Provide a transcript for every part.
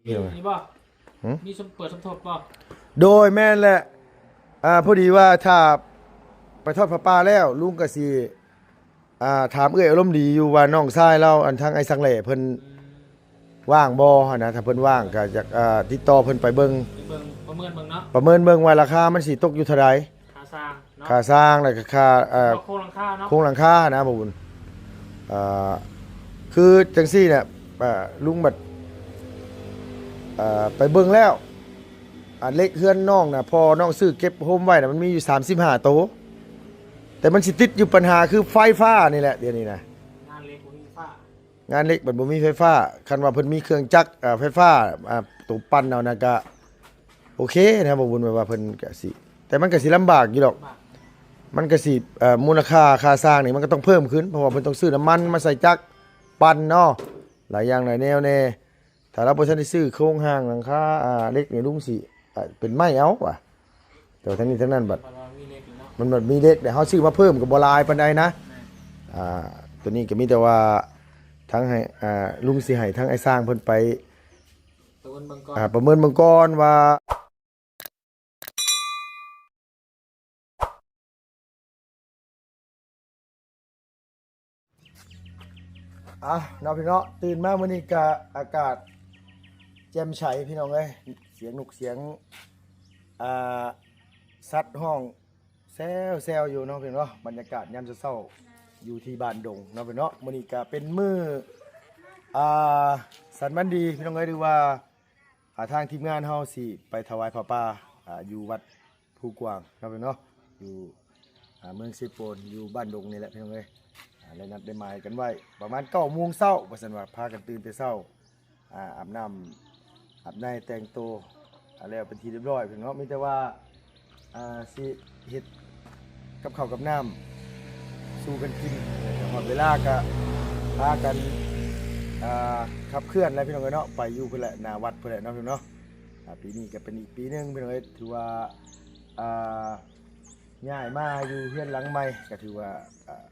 ນີ້ບໍ່? ຫື? ມີສົມ ເປີດສົມທົບບໍ່? ໂດຍ ແມ່ນແຫຼະ. ອ່າ ພໍດີວ່າຖ້າໄປທອດຜ້າປ່າແລ້ວ ລຸງກໍຊິ ອ່າ ຖາມເອື້ອຍອາລົມດີຢູ່ວ່ານ້ອງຊາຍລາວ ອັນ ທາງອ້າຍສັງແຫຼເພິ່ນ ອືມ ວ່າງບໍ່ຫັ້ນນະ. ຖ້າເພິ່ນວ່າງກໍຢາກ ອ່າ ຕິດຕໍ່ເພິ່ນໄປເບິ່ງ ໄປເບິ່ງ ປະເມີນເບິ່ງເນາະ ປະເມີນເບິ່ງວ່າລາຄາມັນຊິຕົກຢູ່ເທົ່າໃດ. ຄ່າສ້າງເນາະ ຄ່າສ້າງ ແລ້ວກໍຄ່າ ເອີ ໂຄງຫຼັງຄາເນາະ ໂຄງຫຼັງຄານະ ບໍ່ບຸນ. ເອີ ຄືຈັ່ງຊີ້ນະ ເອີ ລຸງບັດ ເອີ ໄປເບິ່ງແລ້ວ ອັນເຫຼັກເຮືອນນ້ອງນະ ພໍ່ນ້ອງຊື້ເກັບໂຮມໄວ້ນະ ມັນມີຢູ່ສາມສິບຫ້າໂຕ ແຕ່ມັນຊິຕິດຢູ່ ປັນຫາຄືໄຟຟ້ານີ້ແຫຼະ ດຽວນີ້ນະ ງານເຫຼັກບໍ່ມີໄຟຟ້າ ງານເຫຼັກມັນບໍ່ມີໄຟຟ້າ. ຄັນວ່າເພິ່ນມີເຄື່ອງຈັກ ເອີ ໄຟຟ້າ ອ່າ ໂຕປັ່ນເອົານະ ກະໂອເຄນະ ບໍ່ບຸນ ແບບວ່າເພິ່ນກະຊິ ແຕ່ມັນກະຊິລຳບາກຢູ່ດອກ ລຳບາກ ມັນກະຊິ ເອີ ມູນລະຄ່າຄ່າສ້າງນີ້ມັນກໍຕ້ອງເພີ່ມຂຶ້ນ ເພາະວ່າເພິ່ນຕ້ອງຊື້ນ້ຳມັນມາໃສ່ຈັກປັ່ນເນາະ ຫຼາຍຢ່າງຫຼາຍແນວແດ່. ຖ້າລາວບໍ່ທັນໄດ້ຊື້ໂຄງຮ່າງຫຼັງຄາ ອ່າ ເຫຼັກນີ້ ລຸງຊິ ອ່າ ເປັນໄມ້ເອົາວ່າ ແຕ່ວ່າທັງນີ້ທັງນັ້ນບັດ ເພາະວ່າມີເຫຼັກຢູ່ເນາະ ມັນບັດມີເຫຼັກ ແຕ່ເຮົາຊື້ມາເພີ່ມກໍບໍ່ຫຼາຍປານໃດນະ. ແມ່ນ ອ່າ ຕົວນີ້ກໍມີແຕ່ວ່າທາງໃຫ້ ອ່າ ລຸງຊິໃຫ້ທາງອ້າຍຊ່າງເພິ່ນໄປປະເມີນເບິ່ງກ່ອນ ອ່າ ປະເມີນເບິ່ງກ່ອນວ່າ ອ່ະ ເນາະ ພີ່ນ້ອງເນາະ ຕື່ນມາມື້ນີ້ກະອາກາດແຈ່ມໃສພີ່ນ້ອງເອີຍ ສຽງນົກສຽງ ອ່າ ສັດຮ້ອງແຊວໆຢູ່ເນາະພີ່ນ້ອງເນາະ. ບັນຍາກາດຍາມເຊົ້າໆຢູ່ທີ່ບ້ານດົງເນາະພີ່ນ້ອງເນາະ. ມື້ນີ້ກະເປັນມື້ ອ່າ ສັນວັນດີພີ່ນ້ອງເອີຍ ຫຼືວ່າ ອ່າ ທາງທີມງານເຮົາຊິໄປຖວາຍຜ້າປ່າ ອ່າ ຢູ່ວັດພູກວາງເນາະພີ່ນ້ອງເນາະ ຢູ່ ອ່າ ເມືອງເຊໂປນ ຢູ່ບ້ານດົງນີ້ແຫຼະພີ່ນ້ອງເອີຍ. ອ່າ ໄດ້ນັດໄດ້ໝາຍກັນໄວ້ປະມານເກົ້າໂມງເຊົ້າ ວ່າຊັ້ນວ່າ ພາກັນຕື່ນແຕ່ເຊົ້າ ອ່າ ອາບນ້ຳອາບໃນແຕ່ງໂຕ ອ່າ ແລ້ວເປັນທີ່ຮຽບຮ້ອຍພີ່ນ້ອງເນາະ. ມີແຕ່ວ່າ ອ່າ ຊິເຮັດກັບເຂົ້າກັບນ້ຳສູ່ກັນກິນ ແລ້ວກໍຮອດເວລາກໍພາກັນ ອ່າ ຂັບເຄື່ອນແຫຼະພີ່ນ້ອງເອີຍເນາະ ໄປຢູ່ພຸ້ນແຫຼະ ໜ້າວັດພຸ້ນແຫຼະເນາະພີ່ນ້ອງເນາະ. ອ່າ ປີນີ້ກໍເປັນອີກປີໜຶ່ງພີ່ນ້ອງເອີຍ ຖືວ່າ ອ່າ ຍ້າຍມາຢູ່ເຮືອນຫຼັງໃໝ່ ກໍຖືວ່າ ອ່າ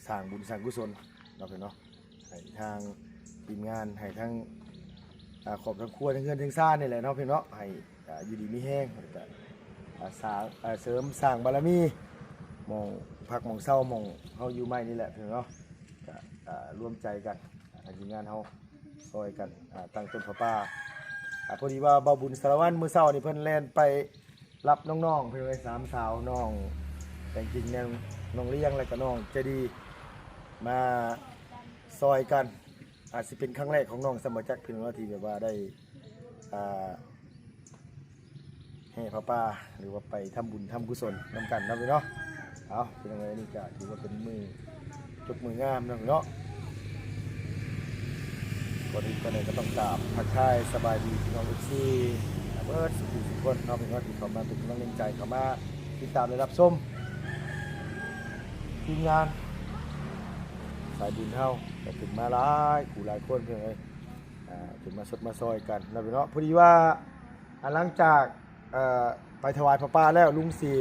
ສ້າງບຸນສ້າງກຸສົນເນາະພີ່ນ້ອງເນາະ ໃຫ້ທາງທີມງານ ໃຫ້ທາງ ອ່າ ຄອບທາງຄົວ ທາງເຮືອນທາງຊານນີ້ແຫຼະເນາະພີ່ນ້ອງເນາະ ໃຫ້ ອ່າ ຢູ່ດີມີແຮງ ແລ້ວກໍ ອ່າ ສ້າງ ອ່າ ເສີມສ້າງບາລະມີ ໝ່ອງພັກໝ່ອງເຊົາ ໝ່ອງເຮົາຢູ່ໃໝ່ນີ້ແຫຼະພີ່ນ້ອງເນາະ. ກໍ ອ່າ ລວມໃຈກັນ ອ່າ ທາງທີມງານເຮົາ ຊ່ອຍກັນ ອ່າ ຕັ້ງຕົ້ນຜ້າປ່າ. ອ່າ ພໍດີວ່າບ່າວບຸນສາລະວັນ ມື້ເຊົ້ານີ້ເພິ່ນແລ່ນໄປ ຮັບນ້ອງໆ ເພິ່ນໄວ້ສາມສາວ ນ້ອງແຕງຈິງ ນ້ອງລຽງ ແລ້ວກໍນ້ອງໃຈດີ ມາຊ່ອຍກັນ. ອາດຊິເປັນຄັ້ງແລກຂອງນ້ອງຊ້ຳບໍ່ຈັກ ເພິ່ນວ່າ ທີ່ແບບວ່າໄດ້ ອ່າ ແຫ່ຜ້າປ່າ ຫຼືວ່າໄປທຳບຸນທຳກຸສົນນຳກັນເນາະພີ່ນ້ອງເນາະ. ເອົາ ພີ່ນ້ອງເອີຍ ອັນນີ້ກໍຖືວ່າເປັນມື້ ຈົບມື້ງາມເນາະພີ່ນ້ອງເນາະ. ກ່ອນອື່ນກ່ອນໃດກໍຕ້ອງກາບທັກທາຍສະບາຍດີພີ່ນ້ອງເອັຟຊີເບິດສູ່ຜູ້ສູ່ຄົນເນາະພີ່ນ້ອງ ທີ່ເຂົ້າມາເປັນກຳລັງແຮງໃຈ ເຂົ້າມາຕິດຕາມ ແລະ ຮັບຊົມທີມງານສາຍບຸນເຮົາ ກໍຂຶ້ນມາຫຼາຍຄູ່ຫຼາຍຄົນພີ່ນ້ອງເອີຍ ອ່າ ຂຶ້ນມາຊົດມາຊ່ອຍກັນເນາະພີ່ນ້ອງ. ພໍດີວ່າ ອ່າ ຫຼັງຈາກ ເອີ ໄປຖວາຍຜ້າປ່າແລ້ວ ລຸງຊິ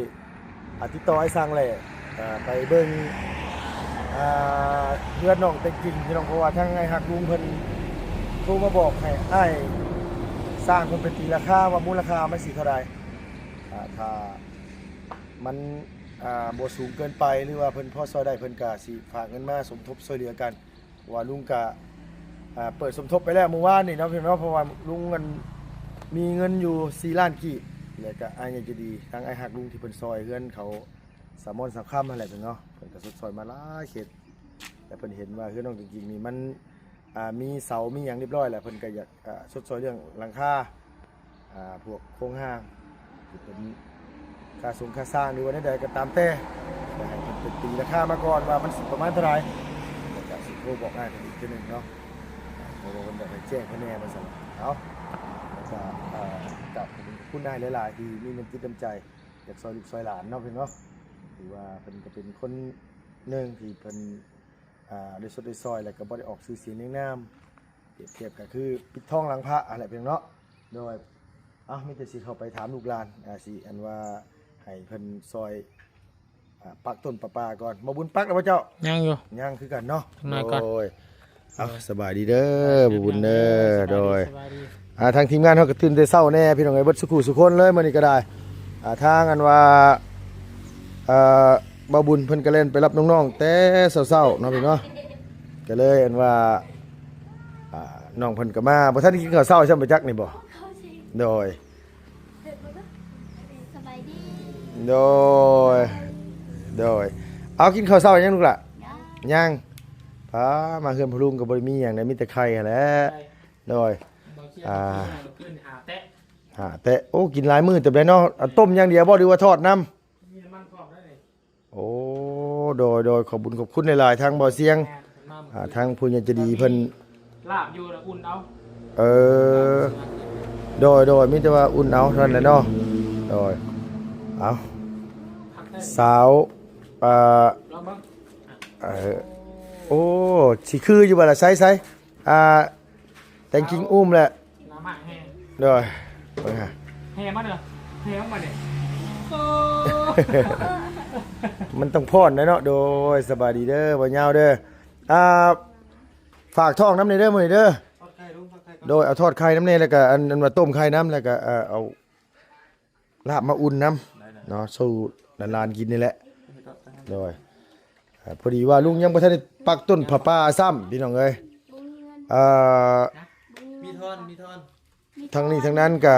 ອ່າ ຕິດຕໍ່ອ້າຍຊ່າງແຫຼະ ເອີ ໄປເບິ່ງ ອ່າ ເຮືອນນ້ອງແຕງຈິງພີ່ນ້ອງ ເພາະວ່າທາງອ້າຍຮັກລຸງເພິ່ນໂທມາບອກໃຫ້ອ້າຍຊ່າງເພິ່ນໄປຕີລາຄາວ່າມູນລະຄ່າມັນຊິເທົ່າໃດ ອ່າ ຖ້າມັນ ອ່າ ບໍ່ສູງເກີນໄປ ຫຼືວ່າເພິ່ນພໍຊ່ອຍໄດ້ ເພິ່ນກະຊິຝາກເງິນມາສົມທົບຊ່ວຍເຫຼືອກັນ. ເພາະວ່າລຸງກະ ອ່າ ເປີດສົມທົບໄປແລ້ວມື້ວານນີ້ເນາະພີ່ນ້ອງເນາະ ເພາະວ່າລຸງ ອັນ ມີເງິນຢູ່ສີ່ລ້ານກີບ ແລ້ວກະອ້າຍໃຫຍ່ໃຈດີ ທາງອ້າຍຮັກລຸງທີ່ເພິ່ນຊ່ອຍເຮືອນເຂົາສາມອນສາມຄຳຫັ້ນແຫຼະພີ່ນ້ອງເນາະ ເພິ່ນກະຊົດຊ່ອຍມາຫຼາຍເຂດ ແລະ ເພິ່ນເຫັນວ່າເຮືອນນ້ອງແຕງຈິງນີ້ມັນ ອ່າ ມີເສົາມີຫຍັງຮຽບຮ້ອຍແລ້ວ ເພິ່ນກະຢາກ ອ່າ ຊົດຊ່ອຍເລື່ອງຫຼັງຄາ ອ່າ ພວກໂຄງຮ່າງທີ່ເປັນຄ່າສົງຄ່າສ້າງ ຫຼືວ່າແນວໃດກໍຕາມແຕ່ ກໍໃຫ້ເພິ່ນໄປຕີລາຄາມາກ່ອນວ່າມັນຊິປະມານເທົ່າໃດ ແລ້ວກໍຊິໂທບອກອ້າຍເພິ່ນອີກເທື່ອໜຶ່ງເນາະ ເພາະວ່າເພິ່ນຢາກໃຫ້ແຈ້ງພາຍໃນວ່າຊັ້ນ. ເອົາ ແລ້ວກໍ ເອີ ກາບຂອບຄຸນອ້າຍຫຼາຍໆ ທີ່ມີນ້ຳຈິດນ້ຳໃຈຢາກຊ່ອຍລູກຊ່ອຍຫຼານເນາະ ເພິ່ນເນາະ ຖືວ່າເພິ່ນກໍເປັນຄົນໜຶ່ງທີ່ເພິ່ນ ອ່າ ໄດ້ຊົດໄດ້ຊ່ອຍ ແລ້ວກໍບໍ່ໄດ້ອອກຊື່ສຽງນຽງນາມ ປຽບທຽບກໍຄືປິດທອງຫຼັງພະຫັ້ນແຫຼະພີ່ນ້ອງເນາະ. ໂດຍ ເອົ້າ ມີແຕ່ຊິເຂົ້າໄປຖາມລູກຫຼານ ອ່າ ຊິ ອັນວ່າໃຫ້ເພິ່ນຊ່ອຍ ອ່າ ປັກຕົ້ນປະປາກ່ອນ. ບໍ່ບຸນປັກແລ້ວບໍ່ເຈົ້າ? ຍັງຢູ່ ຍັງຄືກັນເນາະ. ໂດຍ ເອົ້າ ສະບາຍດີເດີ ບໍ່ບຸນເດີ. ໂດຍ ສະບາຍດີ. ອ່າ ທາງທີມງານເຮົາກໍຕື່ນແຕ່ເຊົ້າແດ່ ພີ່ນ້ອງເອີຍ ເບິດສູ່ຄູ່ສູ່ຄົນເລີຍມື້ນີ້ກໍໄດ້. ອ່າ ທາງອັນວ່າ ເອີ ບ່າວບຸນເພິ່ນກໍແລ່ນໄປຮັບນ້ອງໆແຕ່ເຊົ້າໆເນາະ ພີ່ເນາະ ກໍເລີຍອັນວ່າ ອ່າ ນ້ອງເພິ່ນກໍມາ ບໍ່ທັນໄດ້ກິນເຂົ້າເຊົ້າຊ້ຳ ໄປຈັກນີ້ບໍ່? ໂດຍ ສະບາຍດີ ໂດຍ ໂດຍ ເອົາ ກິນເຂົ້າເຊົ້າຍັງລູກຫຼ້າ? ຍັງ ຍັງ ປ້າ ມາເຮືອນພໍ່ລຸງກໍບໍ່ໄດ້ມີຫຍັງໃດ ມີແຕ່ໄຂ່ຫັ້ນແຫຼະ ໂດຍ ອ່າ ຫາແຕະ ໂອ້ ກິນຫຼາຍມື້ເຕີບແລ້ວເນາະ ຕົ້ມຢ່າງດຽວບໍ່ ຫຼືວ່າທອດນຳ? ມີນ້ຳມັນພ້ອມໄດ໋ນີ້ ໂອ້ ໂດຍ ໂດຍ ຂອບບຸນຂອບຄຸນຫຼາຍໆ ທາງບໍ່ສຽງ ອ່າ ທາງຜູ້ໃຫຍ່ໃຈດີເພິ່ນ ລາບຢູ່ນະ ອຸ່ນເອົາ ເອີ ໂດຍ ໂດຍ ມີແຕ່ວ່າອຸ່ນເອົາເທົ່ານັ້ນແຫຼະເນາະ ໂດຍ ເອົາ ສາວ ອ່າ ລອງເບິ່ງ ເອີ ໂອ້ ຊິຄືຢູ່ບໍ່ລະ ໃສໆ ອ່າ ແຕງກິງອຸ້ມແຫຼະ ໜ້າມາກແຮງ ໂດຍ ເບິ່ງຫາ ແຮງມາເດີ ແຮງມາເດີ ໂອ້ ມັນຕ້ອງຟ້ອນແຫຼະເນາະ ໂດຍ ສະບາຍດີເດີ ບ່າວຍາວເດີ ອ່າ ຝາກທ້ອງນຳແດ່ເດີມື້ນີ້ເດີ ທອດໄຂ່ລຸງ ທອດໄຂ່ ໂດຍ ເອົາທອດໄຂ່ນຳແດ່ ແລ້ວກະອັນ ອັນວ່າຕົ້ມໄຂ່ນຳ ແລ້ວກະ ເອີ ເອົາ ລາບມາອຸ່ນນຳ ໄດ້ໆ ເນາະ ສູ່ຫຼານໆກິນນີ້ແຫຼະ ເຮັດດອກ ໂດຍ ເອີ ພໍດີວ່າລຸງຍັງບໍ່ທັນໄດ້ປັກຕົ້ນຜ້າປ່າຊ້ຳ ພີ່ນ້ອງເອີຍ ເອີ ມີທ່ອນ ມີທ່ອນ ທັງນີ້ທັງນັ້ນກະ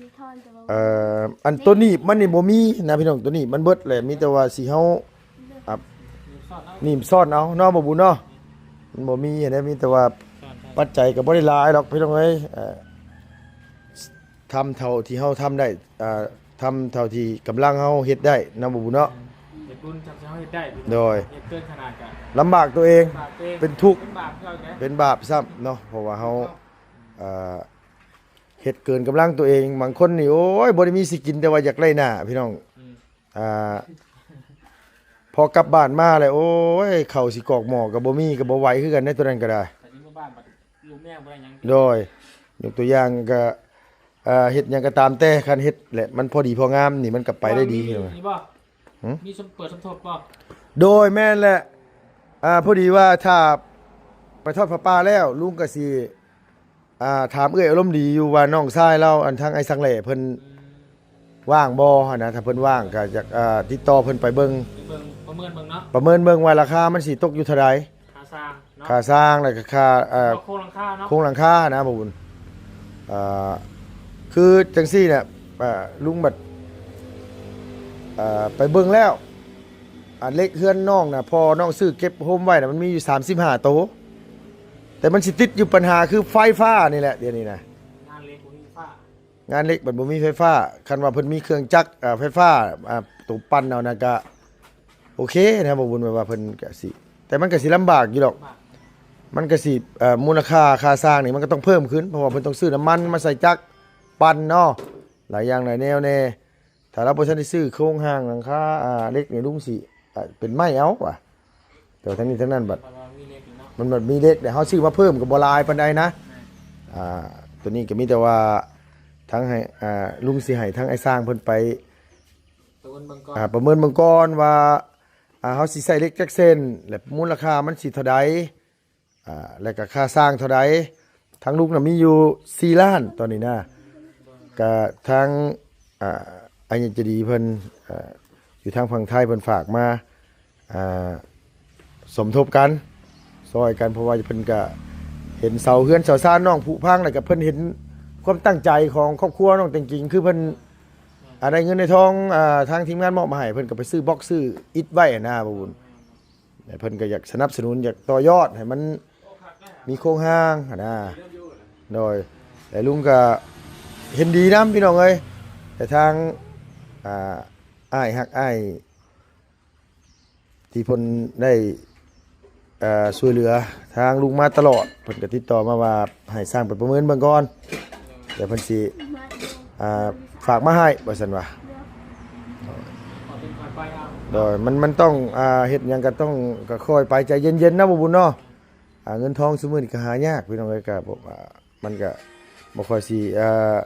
ມີທ່ອນ ແຕ່ວ່າ ເອີ ອັນຕົວໜີບມັນນີ້ບໍ່ມີນະ ພີ່ນ້ອງ ຕົວໜີບມັນເບິດແຫຼະ ມີແຕ່ວ່າຊິເຮົາ ອ່າ ໜີບຊ້ອນເອົາ ໜີບຊ້ອນເອົາເນາະ ບ່າວບຸນເນາະ ມັນບໍ່ມີຫັ້ນແຫຼະ ມີແຕ່ວ່າ ຊ້ອນ ຊ້ອນ ປັດໄຈກໍບໍ່ໄດ້ຫຼາຍດອກ ພີ່ນ້ອງເອີຍ ເອີ ທຳເທົ່າທີ່ເຮົາທຳໄດ້ ອ່າ ທຳເທົ່າທີ່ກຳລັງເຮົາເຮັດໄດ້ນະ ບ່າວບຸນເນາະ ເຮັດບຸນຊ່ຳທີ່ເຮົາເຮັດໄດ້ ໂດຍ ເຮັດເກີນຂະໜາດກະລຳບາກຕົວເອງ ລຳບາກຕົວເອງ ເປັນທຸກ ເປັນບາບຄືເຮົາແຫຼະ ເປັນບາບຊ້ຳເນາະ ເພາະວ່າເຮົາ ເອີ ເຮັດເກີນກຳລັງຕົວເອງ ບາງຄົນນີ້ ໂອ້ຍ ບໍ່ໄດ້ມີຊິກິນ ແຕ່ວ່າຢາກໄດ້ໜ້າ ພີ່ນ້ອງ ອືມ ອ່າ ພໍກັບບ້ານມາແລ້ວ ໂອ້ຍ ເຂົ້າຊິກອກໝໍ້ກໍບໍ່ມີ ກໍບໍ່ໄຫວຄືກັນໃດ໋ ຕົວນັ້ນກໍໄດ້ ຄັນຊິເມືອບ້ານບັດລູກເມຍບໍ່ໄດ້ຫຍັງ ໂດຍ ຍົກຕົວຢ່າງກໍ ເອີ ເຮັດຫຍັງກໍຕາມແຕ່ ຄັນເຮັດແຫຼະມັນພໍດີພໍງາມນີ້ ມັນກໍໄປໄດ້ດີ ມີ ມີບໍ່? ຫື? ມີສົມ ເປີດສົມທົບບໍ່? ໂດຍ ແມ່ນແຫຼະ ອ່າ ພໍດີວ່າຖ້າໄປທອດຜ້າປ່າແລ້ວ ລຸງກໍຊິ ອ່າ ຖາມເອື້ອຍອາລົມດີຢູ່ວ່ານ້ອງຊາຍລາວ ອັນທາງອ້າຍສັງແຫຼເພິ່ນ ອືມ ວ່າງບໍ່ຫັ້ນນະ ຖ້າເພິ່ນວ່າງກໍຢາກ ອ່າ ຕິດຕໍ່ເພິ່ນໄປເບິ່ງ ໄປເບິ່ງ ປະເມີນເບິ່ງເນາະ ປະເມີນເບິ່ງວ່າລາຄາມັນຊິຕົກຢູ່ເທົ່າໃດ ຄ່າສ້າງເນາະ ຄ່າສ້າງ ແລ້ວກໍຄ່າ ເອີ ໂຄງຫຼັງຄາເນາະ ໂຄງຫຼັງຄານະ ບ່າວບຸນ ອ່າ ຄືຈັ່ງຊີ້ນະ ອ່າ ລຸງບັດ ອ່າ ໄປເບິ່ງແລ້ວ ອ່າ ເຫຼັກເຮືອນນ້ອງນະ ພໍ່ນ້ອງຊື້ເກັບໂຮມໄວ້ນະ ມັນມີຢູ່ສາມສິບຫ້າໂຕ ແຕ່ມັນຊິຕິດຢູ່ບັນຫາຄືໄຟຟ້ານີ້ແຫຼະ ດຽວນີ້ນະ ງານເຫຼັກບໍ່ມີໄຟຟ້າ ງານເຫຼັກມັນບໍ່ມີໄຟຟ້າ ຄັນວ່າເພິ່ນມີເຄື່ອງຈັກ ເອີ ໄຟຟ້າ ອ່າ ໂຕປັ່ນເອົານະກະໂອເຄນະ ບໍ່ບຸນວ່າເພິ່ນກະຊິ ແຕ່ມັນກະຊິລຳບາກຢູ່ດອກ ລຳບາກ ມັນກະຊິ ເອີ ມູນລະຄ່າຄ່າສ້າງນີ້ມັນກະຕ້ອງເພີ່ມຂຶ້ນ ເພາະວ່າເພິ່ນຕ້ອງຊື້ນ້ຳມັນມາໃສ່ຈັກປັ່ນເນາະ ຫຼາຍຢ່າງຫຼາຍແນວແດ່ ຖ້າລາວບໍ່ທັນໄດ້ຊື້ໂຄງຮ່າງຫຼັງຄາ ອ່າ ເຫຼັກນີ້ ລຸງຊິ ອ່າ ເປັນໄມ້ເອົາວ່າ ແຕ່ວ່າທັງນີ້ທັງນັ້ນບັດ ເພາະວ່າມີເຫຼັກຢູ່ເນາະ ມັນບັດມີເຫຼັກແລ້ວ ເຮົາຊື້ມາເພີ່ມກໍບໍ່ຫຼາຍປານໃດນະ ແມ່ນ ອ່າ ຕົວນີ້ກໍມີແຕ່ວ່າທາງໃຫ້ ອ່າ ລຸງຊິໃຫ້ທາງອ້າຍຊ່າງເພິ່ນໄປ ປະເມີນເບິ່ງກ່ອນ ອ່າ ປະເມີນເບິ່ງກ່ອນວ່າ ອ່າ ເຮົາຊິໃຊ້ເຫຼັກຈັກເສັ້ນ ແລະ ມູນລະຄ່າມັນຊິເທົ່າໃດ ອ່າ ແລ້ວກໍຄ່າສ້າງເທົ່າໃດ ທາງລຸງນະມີຢູ່ສີ່ລ້ານຕອນນີ້ນະ ກະທາງ ອ່າ ອ້າຍໃຫຍ່ໃຈດີເພິ່ນ ເອີ ຢູ່ທາງຝັ່ງໄທເພິ່ນຝາກມາ ອ່າ ສົມທົບກັນ ຊ່ອຍກັນ ເພາະວ່າເພິ່ນກະເຫັນເສົາເຮືອນເສົາຊານນ້ອງຜຸພັງ ແລ້ວກະເພິ່ນເຫັນຄວາມຕັ້ງໃຈຂອງຄອບຄົວນ້ອງແຕງກິງ ຄືເພິ່ນ ອ່າ ໄດ້ເງິນໄດ້ທອງ ອ່າ ທາງທີມງານມອບມາໃຫ້ ເພິ່ນກໍໄປຊື້ບລັອກຊື້ອິດໄວ້ຫັ້ນນະ ບ່າວບຸນ ແລະເພິ່ນກໍຢາກສະໜັບສະໜູນ ຢາກຕໍ່ຍອດໃຫ້ມັນມີໂຄງຮ່າງຫັ້ນນະ ໂດຍ ແລະລຸງກໍເຫັນດີນຳ ພີ່ນ້ອງເອີຍ ແຕ່ທາງ ອ່າ ອ້າຍຮັກອ້າຍທີ່ເພິ່ນໄດ້ ເອີ ຊ່ວຍເຫຼືອທາງລຸງມາຕະຫຼອດ ເພິ່ນກໍຕິດຕໍ່ມາວ່າໃຫ້ຊ່າງໄປປະເມີນເບິ່ງກ່ອນ ແລ້ວເພິ່ນຊິ ອ່າ ຝາກມາໃຫ້ວ່າຊັ້ນວ່າ ໂດຍ ມັນ ມັນຕ້ອງ ອ່າ ເຮັດຫຍັງກໍຕ້ອງ ກໍຄ່ອຍໄປ ໃຈເຢັນໆ ນະ ບ່າວບຸນເນາະ ອ່າ ເງິນທອງຊຸມື້ນີ້ກໍຫາຍາກ ພີ່ນ້ອງເອີຍ ກໍ ອ່າ ມັນກໍບໍ່ຄ່ອຍຊິ ອ່າ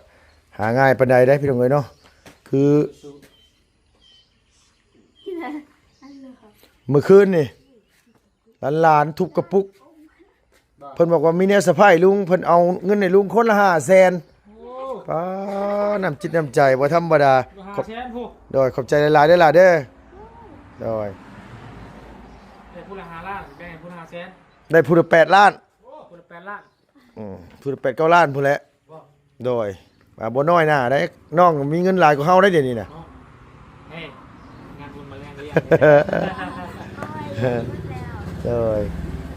ຫາງ່າຍປານໃດເດ້ ພີ່ນ້ອງເອີຍເນາະ ຄື ມື້ຄືນນີ້ ຫຼານໆທຸບກະປຸກ ເພິ່ນບອກວ່າມີແນວເຊີໄພລຸງ ເພິ່ນເອົາເງິນໃຫ້ລຸງຄົນລະຫ້າແສນ. ໂອ້ ປ້າ ນ້ຳຈິດນ້ຳໃຈບໍ່ທຳມະດາ. ຫ້າແສນພຸ້ນ. ໂດຍ ຂອບໃຈຫຼາຍໆເດີຫຼ້າເດີ. ໂດຍ ໄດ້ຜູ້ລະຫ້າລ້ານ ແບ່ງໃຫ້ຜູ້ລະຫ້າແສນ ໄດ້ຜູ້ລະແປດລ້ານ. ໂອ້ ຜູ້ລະແປດລ້ານ. ອືມ ຜູ້ລະແປດເກົ້າລ້ານພຸ້ນແຫຼະ. ໂດຍ ວ່າບໍ່ນ້ອຍໜ້າໄດ໋ ນ້ອງມີເງິນຫຼາຍກວ່າເຮົາໄດ໋ດຽວນີ້ນະ. ເອີ ງານບຸນມາແລງເລີຍ. ໂດຍ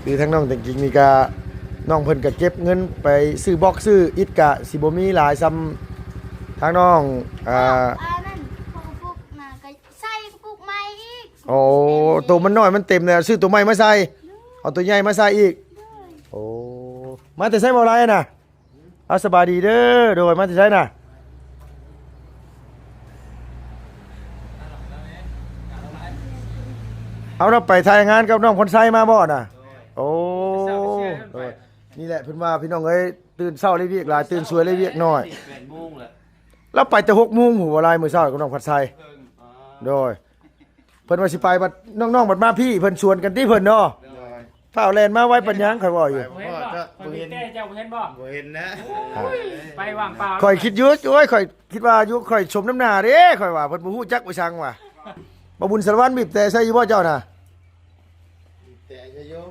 ຄືທາງນ້ອງແຕງກິງນີ້ກະ ນ້ອງເພິ່ນກະເກັບເງິນໄປຊື້ບລັອກຊື້ອິດ ກະຊິບໍ່ມີຫຼາຍສ່ຳທາງນ້ອງ ອ່າ ອັນນັ້ນ ເຂົາກໍປຸກນະ ກະໃສ່ກະປຸກໃໝ່ອີກ. ໂອ້ ໂຕມັນນ້ອຍມັນເຕັມແລ້ວ ຊື້ໂຕໃໝ່ມາໃສ່. ໂດຍ ເອົາໂຕໃຫຍ່ມາໃສ່ອີກ. ໂດຍ ໂອ້ ມາແຕ່ໃສບໍ່ຫຼາຍນະ? ເອົາ ສະບາຍດີເດີ. ໂດຍ ມາແຕ່ໃສນະ? ເອົາ ລາວໄປຖ່າຍງານກັບນ້ອງພອນໄຊມາບໍ່ນະ? ໂອ້ ໂດຍ ນີ້ແຫຼະ ເພິ່ນວ່າ ພີ່ນ້ອງເອີຍ ຕື່ນເຊົ້າເລີຍວຽກຫຼາຍ ຕື່ນສວຍເລີຍວຽກໜ້ອຍ. ແປດໂມງແລ້ວ ລາວໄປແຕ່ຫົກໂມງພຸ້ນ ບໍ່ຫຼາຍ ມື້ເຊົ້າກັບນ້ອງພອນໄຊ. ໂດຍ ເພິ່ນວ່າຊິໄປ ບັດນ້ອງໆບັດມາພີ້ ເພິ່ນຊວນກັນຕິເພິ່ນເນາະ. ໂດຍ ຟ້າວແລ່ນມາໄວປານຫຍັງ ຂ້ອຍເວົ້າຢູ່. ບໍ່ເຫັນບໍ່? ຂ້ອຍບີບແຕ່ເຈົ້າບໍ່ເຫັນບໍ່? ບໍ່ເຫັນນະ. ໂອ້ຍ ໄປຫວ່າງປ່າ. ຂ້ອຍຄິດຢູ່ ໂອ້ຍ ຂ້ອຍຄິດວ່າຢູ່ ຂ້ອຍສົມນ້ຳໜ້າເດ້ ຂ້ອຍວ່າ ເພິ່ນບໍ່ຮູ້ຈັກບໍ່ຊັງວ່າ. ບໍ່ບຸນສາລະວັນ ບີບແຕ່ໃສ່ຢູ່ບໍ່ເຈົ້ານະ? ແຕ່ໃສ່ຢູ່.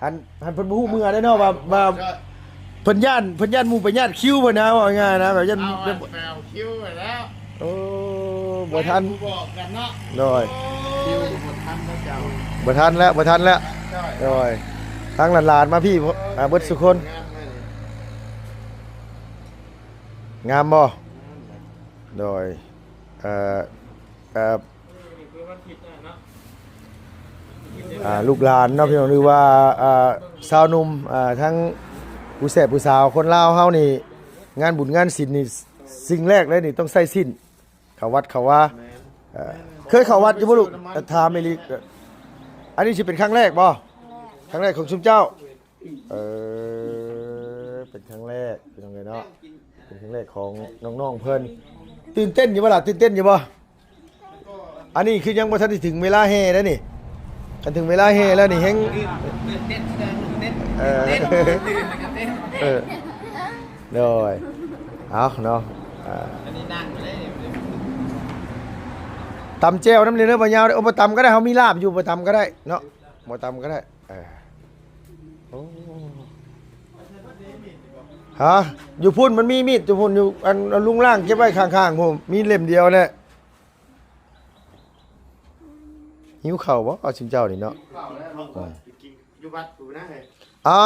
ຫັ້ນ ຫັ້ນເພິ່ນບໍ່ຮູ້ເມືອເດ້ເນາະ ວ່າ ວ່າ ເພິ່ນຢ້ານ ເພິ່ນຢ້ານໝູ່ໄປຍາດຄິວເພິ່ນນະ ເວົ້າງ່າຍໆນະ ແບບຢ້ານ ເອົາ ແບບ ໄປເອົາຄິວໄປແລ້ວ. ໂອ້ ບໍ່ທັນ ບໍ່ບອກກັນເນາະ. ໂດຍ ຄິວບໍ່ທັນແລ້ວເຈົ້າ. ບໍ່ທັນແລ້ວ ບໍ່ທັນແລ້ວ. ໂດຍ ທາງຫຼານໆມາພີ້ ອ່າ ເບິດສູ່ຄົນ. ງາມບໍ່? ໂດຍ ເອີ ເອີ ອ່າ ລູກຫຼານເນາະ ພີ່ນ້ອງ ຫຼືວ່າ ອ່າ ຊາວໜຸ່ມ ອ່າ ທັງຜູ້ແຊບຜູ້ສາວ ຄົນລາວເຮົານີ້ ງານບຸນງານສິນນີ້ ສິ່ງແລກເລີຍນີ້ຕ້ອງໃສ່ສິ້ນ ເຂົ້າວັດເຂົ້າວາ. ແມ່ນ ເອີ ເຄີຍເຂົ້າວັດຢູ່ບໍ່ລູກ? ແມ່ນ ຖາມອີ່ຫຼີ ອັນນີ້ຊິເປັນຄັ້ງແລກບໍ່? ຄັ້ງແລກ ຄັ້ງແລກຂອງຊຸມເຈົ້າ. ເອີ ເປັນຄັ້ງແລກ ພີ່ນ້ອງເອີຍເນາະ ເປັນຄັ້ງແລກຂອງນ້ອງໆເພິ່ນ. ຕື່ນເຕັ້ນຢູ່ບໍ່ລະ? ຕື່ນເຕັ້ນຢູ່ບໍ່? ອັນນີ້ຄືຍັງບໍ່ທັນໄດ້ເຖິງເວລາແຫ່ເດ້ນີ້ ຄັນເຖິງເວລາແຫ່ແລ້ວນີ້ແຮ່ງ ຕື່ນເຕັ້ນ ເອີ ເອີ ໂດຍ ເອົາເນາະ ອ່າ ອັນນີ້ນັ່ງໄປເລີຍ ຕຳແຈ່ວນຳເດີ ບໍ່ຍາວເດີ. ໂອ້ ບໍ່ຕຳກໍໄດ້ ເຮົາມີລາບຢູ່ ບໍ່ຕຳກໍໄດ້ເນາະ ບໍ່ຕຳກໍໄດ້. ເອີ ໂອ້ ຮະ ຢູ່ພຸ້ນມັນມີມີດ ຢູ່ພຸ້ນ ຢູ່ອັນ ລຸງລ່າງເກັບໄວ້ຂ້າງໆພຸ້ນ ມີເຫຼັ້ມດຽວແຫຼະ. ຫິວເຂົ້າບໍ່ ເອົາຊຸມເຈົ້ານີ້ເນາະ? ເຂົ້າແລ້ວ ເອີ ໄປກິນຢູ່ວັດພຸ້ນນະເຮີ້ຍ. ອ່າ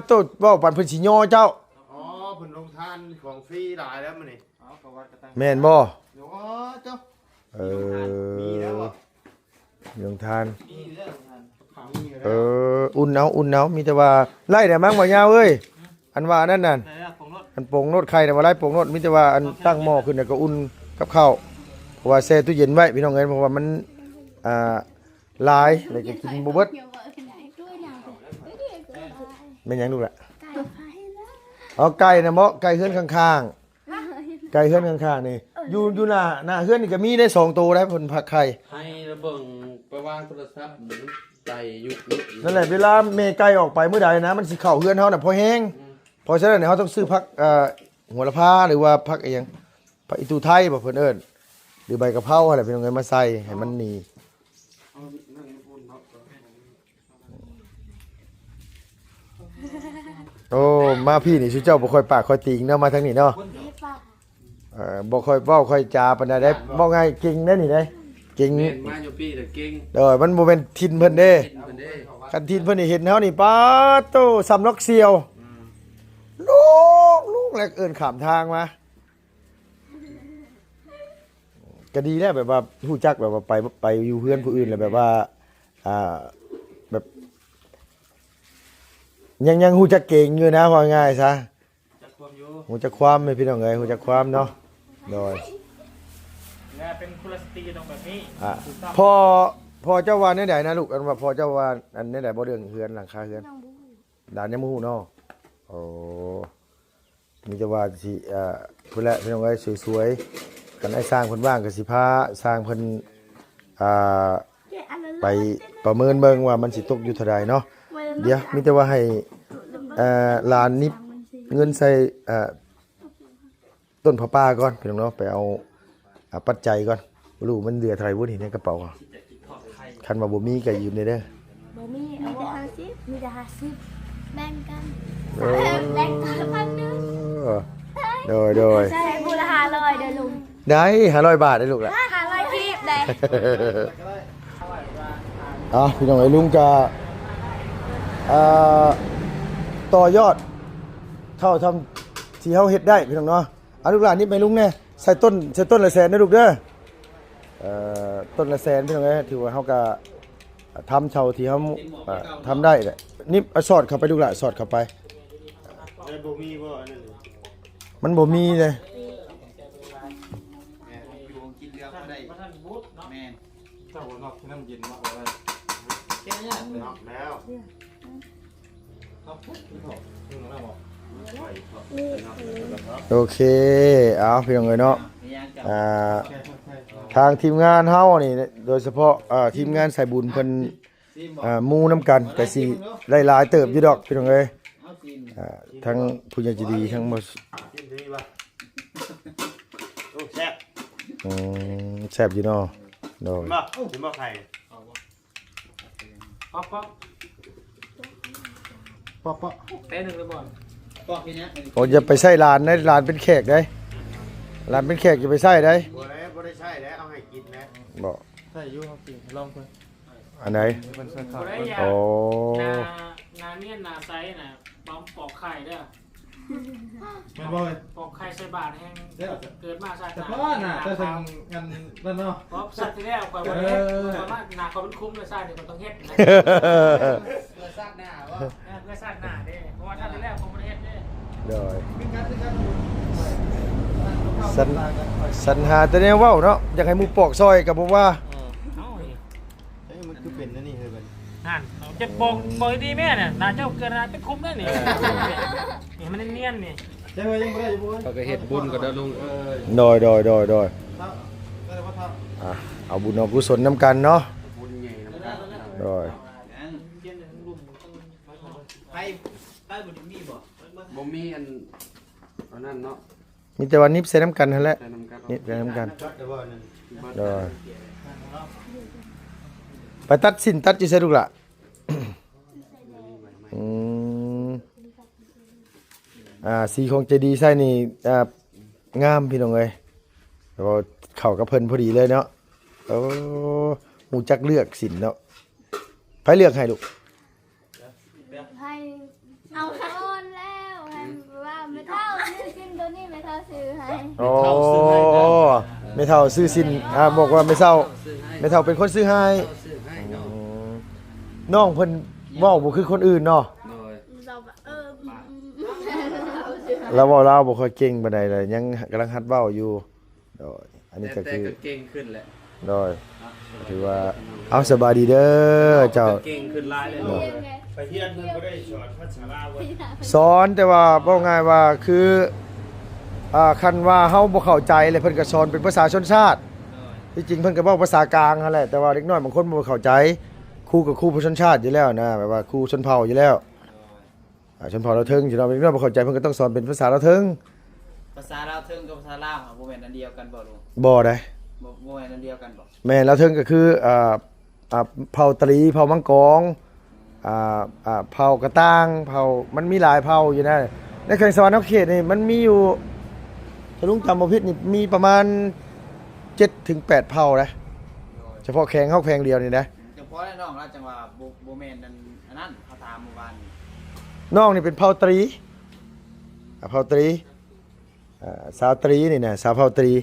ໂຕ ເວົ້າປານເພິ່ນຊິຍໍເຈົ້າ. ອໍ ເພິ່ນລົງທານຂອງຟຣີຫຼາຍແລ້ວມື້ນີ້. ເອົາ ເຂົ້າວັດກໍຕັ້ງ ແມ່ນບໍ່? ໂອ້ ເຈົ້າ ເອີ ມີແລ້ວບໍ່? ໂຮງທານ ເອີ ອຸ່ນເອົາ ອຸ່ນເອົາ ມີແຕ່ວ່າໄລ່ແດ່ມັ້ງ ບໍ່ຍາວເອີຍ. ອັນວ່າອັນນັ້ນນະ ອັນປົງໂລດ ໄຂ່ນະ ບໍ່ໄລ່ປົງໂລດ ມີແຕ່ວ່າອັນຕັ້ງໝໍ້ຂຶ້ນ ແລ້ວກໍອຸ່ນກັບເຂົ້າ ເພາະວ່າແຊ່ຕູ້ເຢັນໄວ້ ພີ່ນ້ອງເອີຍ ເພາະວ່າມັນ ອ່າ ຫຼາຍ ແລ້ວກໍກິນບໍ່ເບິດ. ແມ່ນຫຍັງລູກລະ? ອໍ ໄກ່ນະເບາະ ໄກ່ເຮືອນຂ້າງໆ. ໄກ່ເຮືອນຂ້າງໆນີ້ ເອີ ຢູ່ ຢູ່ໜ້າ ໜ້າເຮືອນນີ້ກໍມີໄດ້ສອງໂຕໄດ໋ ເພິ່ນຟັກໄຂ່. ໃຫ້ລະເບິ່ງໄປວາງໂທລະສັບ ມັນໄກ່ຍຸກໆ ນັ້ນແຫຼະ ເວລາແມ່ໄກ່ອອກໄປມື້ໃດນະ ມັນຊິເຂົ້າເຮືອນເຮົານະພໍແຮງ. ອືມ ເພາະສະນັ້ນເຮົາຕ້ອງຊື້ຜັກ ເອີ ຫົວລະພາ ຫຼືວ່າຜັກອີ່ຫຍັງ ຜັກອີ່ຕູໄທບໍ ເພິ່ນເອີ້ນ ຫຼືໃບກະເພົາຫັ້ນແຫຼະ ພີ່ນ້ອງເອີຍ ມາໃສ່ໃຫ້ມັນໜີ. ໂອ້ ມາພີ້ນີ້ຊຸມເຈົ້າບໍ່ຄ່ອຍປາກຄ່ອຍຕີງເນາະ ມາທາງນີ້ເນາະ. ເອີ ບໍ່ຄ່ອຍເວົ້າຄ່ອຍຈາປານໃດໄດ໋ ເວົ້າງ່າຍເກັ່ງໄດ໋ນີ້ໄດ໋ ເກັ່ງ. ແມ່ນ ມາຢູ່ພີ້ລະເກັ່ງ. ໂດຍ ມັນບໍ່ແມ່ນຖິ່ນເພິ່ນເດ້ ເພິ່ນເດ້ ຄັນຖິ່ນເພິ່ນນີ້ເຫັນເຮົານີ້ ປາດໂຕ ສ່ຳລັອກສ່ຽວ. ອືມ ລຸງ ລຸງ ແລ້ວເອີ້ນຂ້າມທາງມາ. ກໍດີແລ້ວ ແບບວ່າຮູ້ຈັກ ແບບວ່າໄປ ໄປຢູ່ເຮືອນຜູ້ອື່ນແລ້ວ ແບບວ່າ ອ່າ ແບບ ຍັງ ຍັງຮູ້ຈັກເກງຢູ່ນະ ເວົ້າງ່າຍຊະ ຮູ້ຈັກຄວາມຢູ່ ຮູ້ຈັກຄວາມ ພີ່ນ້ອງເອີຍ ຮູ້ຈັກຄວາມເນາະ. ໂດຍ ແລະເປັນຄຸລະສະຕີຕ້ອງແບບນີ້. ອ່າ ພໍ່ ພໍ່ເຈົ້າວ່າແນວໃດນະລູກ? ອັນວ່າພໍ່ເຈົ້າວ່າອັນແນວໃດບໍ່ ເລື່ອງເຮືອນ ຫຼັງຄາເຮືອນ? ຫຼານຍັງບໍ່ຮູ້ເນາະ. ໂອ້ ມີແຕ່ວ່າຊິ ເອີ ພຸ້ນແຫຼະ ພີ່ນ້ອງເອີຍ ສວຍໆ ຄັນອ້າຍຊ່າງເພິ່ນວ່າງກໍຊິພາຊ່າງເພິ່ນ ອ່າ ໄປປະເມີນເບິ່ງວ່າມັນຊິຕົກຢູ່ເທົ່າໃດເນາະ. ດຽວມີແຕ່ວ່າໃຫ້ ເອີ ຫຼານນິບເງິນໃສ່ ເອີ ຕົ້ນຜ້າປ່າກ່ອນ ພີ່ນ້ອງເນາະ ໄປເອົາ ອ່າ ປັດໄຈກ່ອນ. ບໍ່ຮູ້ມັນເຫຼືອເທົ່າໃດບຸນີ້ໃນກະເປົາ. ຄັນວ່າບໍ່ມີກໍຢືມແດ່ເດີ. ບໍ່ມີ ມີແຕ່ຫ້າສິບ ມີແຕ່ຫ້າສິບ ແບ່ງກັນ. ເອີ ແບ່ງກັນພັນໜຶ່ງ. ໂດຍ ໂດຍ ໃຊ້ຜູ້ລະຫ້າຮ້ອຍເດີລຸງ. ໄດ້ ຫ້າຮ້ອຍບາດໄດ້ລູກລະ. ຫ້າຮ້ອຍກີບໄດ້. ເອົາ ພີ່ນ້ອງເອີຍ ລຸງກະ ເອີ ຕໍ່ຍອດເທົ່າທຳທີ່ເຮົາເຮັດໄດ້ ພີ່ນ້ອງເນາະ. ເອົາ ລູກຫຼານນິບໃຫ້ລຸງແດ່ ໃສ່ຕົ້ນ ໃສ່ຕົ້ນລະແສນເດີລູກເດີ. ເອີ ຕົ້ນລະແສນ ພີ່ນ້ອງເອີຍ ຖືວ່າເຮົາກະ ທຳເທົ່າທີ່ເຮົາ ເອີ ທຳໄດ້ແຫຼະ. ນິບ ເອົາສອດເຂົ້າໄປລູກຫຼານ ສອດເຂົ້າໄປ. ແລ້ວບໍ່ມີບໍ່ອັນນັ້ນ? ມັນບໍ່ມີເດ້. ແມ່ນ ຢູ່ຫ້ອງກິນເຫຼືອບໍ່ໄດ້. ບໍ່ທັນບຸດເນາະ. ແມ່ນ ເຈົ້າບໍ່ນອກໃຫ້ນ້ຳເຢັນເນາະ. ແກ້ຍາກເລີຍ. ນອກແລ້ວ. ໂອເຄ ເອົາ ພີ່ນ້ອງເອີຍເນາະ ອ່າ ທາງທີມງານເຮົານີ້ ໂດຍສະເພາະ ເອີ ທີມງານສາຍບຸນເພິ່ນ ອ່າ ໝູ່ນຳກັນ ກະຊິໄດ້ຫຼາຍເຕີບຢູ່ດອກ ພີ່ນ້ອງເອີຍ. ອ່າ ທັງຜູ້ໃຫຍ່ໃຈດີ ທັງໝົດ. ໂອ້ ແຊບ. ອືມ ແຊບຢູ່ເນາະ. ໂດຍ ເຫັນບໍ່? ເຫັນບໍ່ໄຂ່? ປອກ ປອກ ປອກ ແປໜຶ່ງເລີຍບໍ່? ປອກເຮັດຫຍັງ? ໂອ້ ຢ່າໄປໃຊ້ຫຼານເດ້ ຫຼານເປັນແຂກເດ້. ຫຼານເປັນແຂກຢ່າໄປໃຊ້ເດ້. ບໍ່ໄດ້ ບໍ່ໄດ້ໃຊ້ແລ້ວ ເອົາໃຫ້ກິນແລ້ວ. ບໍ່ ໃຊ້ຢູ່ ເຮົາກິນ ລອງເບິ່ງ. ອັນໃດ? ເພິ່ນໃສ່ຂາວ. ໂອ້ ໜ້າ ໜ້ານຽນ ໜ້າໃສນະ ປອກໄຂ່ເດີ. ແມ່ນບໍ່ເອີຍ? ປອກໄຂ່ໃສ່ບາດແຮງ ເກີດມາຊາດໜ້າ ແຕ່ພໍ່ໜ້າ ແຕ່ທັງອັນນັ້ນເນາະ. ເພາະຊາດທີ່ແລ້ວຂ້ອຍບໍ່ໄດ້ເຮັດ ເອີ ຂ້ອຍມາໜ້າຂ້ອຍມັນຄຸມເລີຍ ຊາດນີ້ຂ້ອຍຕ້ອງເຮັດນະ. ເພື່ອຊາດໜ້າບໍ່? ເອີ ເພື່ອຊາດໜ້າເດ້ ເພາະວ່າຊາດທີ່ແລ້ວຂ້ອຍບໍ່ໄດ້ເຮັດເດ້. ໂດຍ ສັນ ສັນຫາແຕ່ແນວເວົ້າເນາະ ຢາກໃຫ້ໝູ່ປອກຊ່ອຍກໍບໍ່ວ່າ. ເອີ ເອົາ ເອີ ມັນຄືເປັນອັນນີ້ເຮີຍ ຫັ້ນ ເຈົ້າບອກ ບອກດີໆແມ່ນະ ໜ້າເຈົ້າເກີດໜ້າເປັນຄຸມແລ້ວນີ້. ເອີ ນີ້ມັນນຽນໆນີ້ ເຈົ້າວ່າຍັງບໍ່ໄດ້ຢູ່ບໍ່? ເຂົາກໍເຮັດບຸນກໍໄດ້ລົງ. ເອີ ໂດຍ ໂດຍ ໂດຍ ໂດຍ ອ່າ ເອົາບຸນເອົາກຸສົນນຳກັນເນາະ. ບຸນໃຫຍ່ນຳກັນ. ໂດຍ ໄປ ໄປບໍ່ໄດ້ມີບໍ່? ບໍ່ມີອັນ ອັນນັ້ນເນາະ. ມີແຕ່ວ່າໜິບໃສ່ນຳກັນຫັ້ນແຫຼະ. ໃສ່ນຳກັນ ໜິບໃສ່ນຳກັນ. ໂດຍ ໄປຕັດສິ້ນຕັດຢູ່ໃສລູກຫຼ້າ? ອືມ ອ່າ ສີຂອງເຈດີໄຊນີ້ ອ່າ ງາມພີ່ນ້ອງເອີຍ ແຕ່ວ່າເຂົ້າກັບເພິ່ນພໍດີເລີຍເນາະ. ໂອ້ ຮູ້ຈັກເລືອກສິ້ນເນາະ. ໃຜເລືອກໃຫ້ລູກ? ໃຫ້ ເອົາ ສອນແລ້ວ ໃຫ້ວ່າແມ່ເຖົ້າຊື້ສິ້ນໂຕນີ້ ແມ່ເຖົ້າຊື້ໃຫ້. ໂອ້ ແມ່ເຖົ້າຊື້ໃຫ້ນະ ແມ່ເຖົ້າຊື້ສິ້ນ ອ່າ ບອກວ່າແມ່ເຖົ້າ ແມ່ເຖົ້າເປັນຄົນຊື້ໃຫ້. ແມ່ເຖົ້າຊື້ໃຫ້ເນາະ. ອືມ ນ້ອງເພິ່ນເວົ້າບໍ່ຄືຄົນອື່ນເນາະ. ໂດຍ ລາວເວົ້າລາວບໍ່ຄ່ອຍເກັ່ງປານໃດເລີຍ ຍັງກຳລັງຫັດເວົ້າຢູ່. ໂດຍ ອັນນີ້ກໍຄື ແຕ່ກໍເກັ່ງຂຶ້ນແຫຼະ. ໂດຍ ເນາະ ຖືວ່າ ເອົາ ສະບາຍດີເດີເຈົ້າ. ເກັ່ງຂຶ້ນຫຼາຍເລີຍ. ໂດຍ ໄປຮຽນເພິ່ນບໍ່ໄດ້ສອນພາສາລາວ. ສອນ ແຕ່ວ່າເວົ້າງ່າຍວ່າຄື ອ່າ ຄັນວ່າເຮົາບໍ່ເຂົ້າໃຈແລ້ວ ເພິ່ນກໍສອນເປັນພາສາຊົນຊາດ. ໂດຍ ທີ່ຈິງເພິ່ນກໍເວົ້າພາສາກາງຫັ້ນແຫຼະ ແຕ່ວ່າເດັກນ້ອຍບາງຄົນບໍ່ເຂົ້າໃຈ. ຄູກໍຄູພາສາຊົນຊາດຢູ່ແລ້ວນະ ແບບວ່າຄູຊົນເຜົ່າຢູ່ແລ້ວ. ໂດຍ ອ່າ ຊົນເຜົ່າລາວເທິງ ຊິເນາະ ເດັກນ້ອຍບໍ່ເຂົ້າໃຈ ເພິ່ນກໍຕ້ອງສອນເປັນພາສາລາວເທິງ. ພາສາລາວເທິງກັບພາສາລາວບໍ່ແມ່ນອັນດຽວກັນບໍ່ລຸງ? ບໍ່ໃດ. ບໍ່ ບໍ່ແມ່ນອັນດຽວກັນບໍ່? ແມ່ນ ລາວເທິງກໍຄື ອ່າ ອ່າ ເຜົ່າຕະຫຼີ ເຜົ່າມັງກອງ ອືມ ອ່າ ອ່າ ເຜົ່າກະຕ່າງ ເຜົ່າ ມັນມີຫຼາຍເຜົ່າຢູ່ນະ. ໃນແຂວງສະຫວັນນະເຂດນີ້ມັນມີຢູ່ ຖ້າລຸງຈຳບໍ່ຜິດນີ້ ມີປະມານເຈັດເຖິງແປດເຜົ່ານະ. ໂດຍ ສະເພາະແຂວງເຮົາແຂວງດຽວນີ້ນະ. ຈັ່ງພໍແລ້ວນ້ອງລະຈັ່ງວ່າບໍ່ ບໍ່ແມ່ນອັນ ອັນນັ້ນ ເຮົາຖາມມື້ວານນີ້. ນ້ອງນີ້ເປັນເຜົ່າຕະຫຼີ ອ່າ ເຜົ່າຕະຫຼີ ອ່າ ສາວຕະຫຼີນີ້ນະ ສາວເຜົ່າຕະຫຼີ.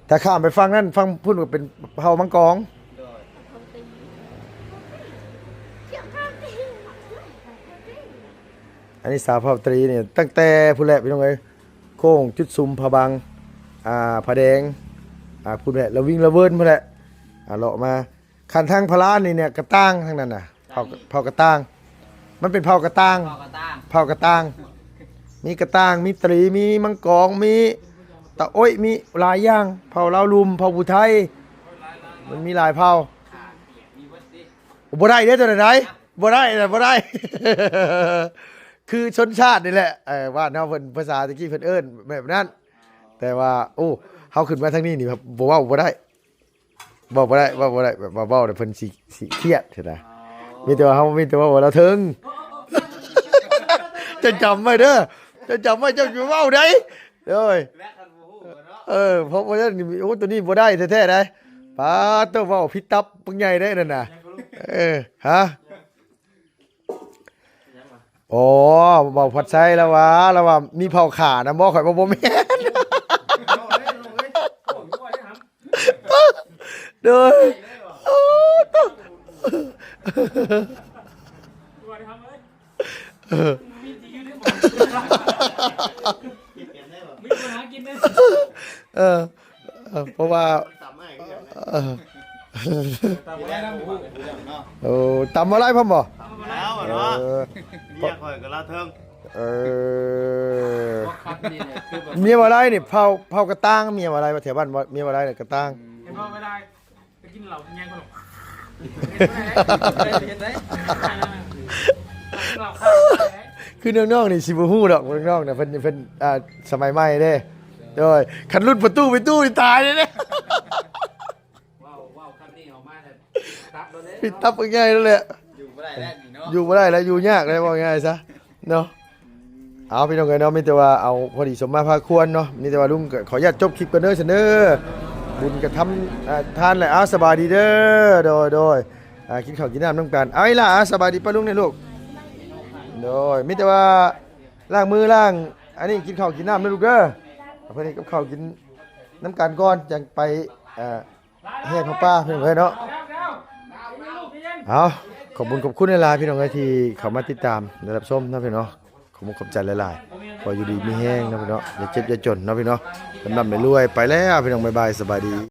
ຖ້າຂ້າມໄປຝັ່ງນັ້ນ ຝັ່ງພຸ້ນກໍເປັນເຜົ່າມັງກອງ. ໂດຍ ອັນນີ້ສາວເຜົ່າຕະຫຼີນີ້ ຕັ້ງແຕ່ພຸ້ນແຫຼະພີ່ນ້ອງເອີຍ ໂຄ້ງຈຸດຊຸມ ພະບັງ ອ່າ ພະແດງ ອ່າ ພຸ້ນແຫຼະ ລະວິງລະເວີນພຸ້ນແຫຼະ ອ່າ ເລາະມາ. ຄັນທາງພະລານນີ້ເນຍ ກະຕ່າງທາງນັ້ນນະ ເຜົ່າ ເຜົ່າກະຕ່າງ ມັນເປັນເຜົ່າກະຕ່າງ ເຜົ່າກະຕ່າງ ເຜົ່າກະຕ່າງ ມີກະຕ່າງ ມີຕະຫຼີ ມີມັງກອງ ມີຕາໂອ້ຍ ມີຫຼາຍຢ່າງ ເຜົ່າລາວລຸ່ມ ເຜົ່າຜູ້ໄທ ມັນມີຫຼາຍເຜົ່າ. ບໍ່ໄດ້ເດ້ ຕົວໃດໆ ບໍ່ໄດ້ນະ ບໍ່ໄດ້. ຄືຊົນຊາດນີ້ແຫຼະ ເອີ ບ້ານເຮົາເພິ່ນ ພາສາຕະກີ້ເພິ່ນເອີ້ນແບບນັ້ນ. ແຕ່ວ່າ ໂອ້ ເຮົາຂຶ້ນມາທາງນີ້ນີ້ແບບບໍ່ເວົ້າບໍ່ໄດ້ ເວົ້າບໍ່ໄດ້ ເວົ້າບໍ່ໄດ້ ແບບວ່າເວົ້າແລ້ວເພິ່ນຊິ ຊິຄຽດຫັ້ນນະ. ມີແຕ່ວ່າເຮົາ ມີແຕ່ວ່າເວົ້າລາວເທິງ. ເຈົ້າຈຳໄວ້ເດີ ເຈົ້າຈຳໄວ້ ເຈົ້າຢ່າເວົ້າໃດ. ໂດຍ ເອີ ເພາະວ່າ ໂອ້ ໂຕນີ້ບໍ່ໄດ້ແທ້ໆໃດ໋. ປາດໂທ້ ເວົ້າຜິດຕັບບັກໃຫຍ່ເດ້ນັ້ນນະ. ເອີ ຮະ ອໍ ເວົ້າພອດໄຊລະວ່າ ລະວ່າມີເຜົາຂານຳບໍ່? ຂ້ອຍວ່າບໍ່ແມ່ນ. ໂດຍ ໂອ້ໂຕ ເອີ ເອີ ເອີ ເພາະວ່າ ເອີ ໂອ້ ຕຳບໍ່ໄດ້ພ້ອມບໍ່? ແລ້ວເນາະ ເອີ ເມຍຂ້ອຍກໍລາວເທິງ. ເອີ ເມຍບໍ່ໄດ້ນີ້ ເຜົ່າ ເຜົ່າກະຕ່າງ ເມຍບໍ່ໄດ້ ແຖວບ້ານເມຍບໍ່ໄດ້ນີ້ກະຕ່າງ. ເຫັນບໍ່ ເວລາໄປກິນເຫຼົ້າກິນຫຍັງກໍ ເຮັດໄດ້ ເຮັດໄດ້ ກິນເຫຼົ້າຂາວໄດ້. ຄືນ້ອງໆນີ້ຊິບໍ່ຮູ້ດອກ ນ້ອງໆນະ ເພິ່ນ ເພິ່ນ ອ່າ ສະໄໝໃໝ່ເດ້. ໂດຍ ຄັນລຸ້ນປະຕູໄປຕູ້ນີ້ຕາຍເດ້. ເວົ້າ ເວົ້າຄຳນີ້ອອກມາແລ້ວ ຕັບໂລດເດ້ ປິດຕັບງ່າຍໂລດແຫຼະ. ຢູ່ບໍ່ໄດ້ແລ້ວນີ້ເນາະ ຢູ່ບໍ່ໄດ້ແລ້ວ ຢູ່ຍາກແລ້ວ ເວົ້າງ່າຍຊະເນາະ. ເອົາ ພີ່ນ້ອງເອີຍເນາະ ມີແຕ່ວ່າເອົາພໍດີສົມມາພາຄວນເນາະ. ມີແຕ່ວ່າລຸງກໍຂໍອະນຸຍາດຈົບຄລິບກ່ອນເດີຊັ້ນເດີ. ບຸນກະທຳ ອ່າ ທານແຫຼະ. ເອົາ ສະບາຍດີເດີ. ໂດຍ ໂດຍ ອ່າ ກິນເຂົ້າກິນນ້ຳນຳກັນ. ເອົາ ອີ່ຫຼ້າ ສະບາຍດີປ້າລຸງແດ່ລູກ. ໂດຍ ມີແຕ່ວ່າລ້າງມືລ້າງອັນນີ້ ກິນເຂົ້າກິນນ້ຳເດີລູກເດີ. ເພິ່ນເຮັດກັບເຂົ້າກິນນຳກັນກ່ອນ ຈັ່ງໄປ ເອີ ແຫ່ຜ້າປ່າ ພີ່ນ້ອງເອີຍເນາະ. ເອົາ ຂອບຄຸນຂອບຄຸນຫຼາຍໆ ພີ່ນ້ອງເອີຍ ທີ່ເຂົ້າມາຕິດຕາມ ແລະ ຮັບຊົມເນາະພີ່ນ້ອງ. ຂອບຄຸນຂອບໃຈຫຼາຍໆ ຂໍຢູ່ດີມີແຮງເນາະພີ່ນ້ອງ ຢ່າເຈັບຢ່າຈົນເນາະພີ່ນ້ອງ ລ່ຳໆລວຍໆ. ໄປແລ້ວພີ່ນ້ອງ ບາຍບາຍ ສະບາຍດີ.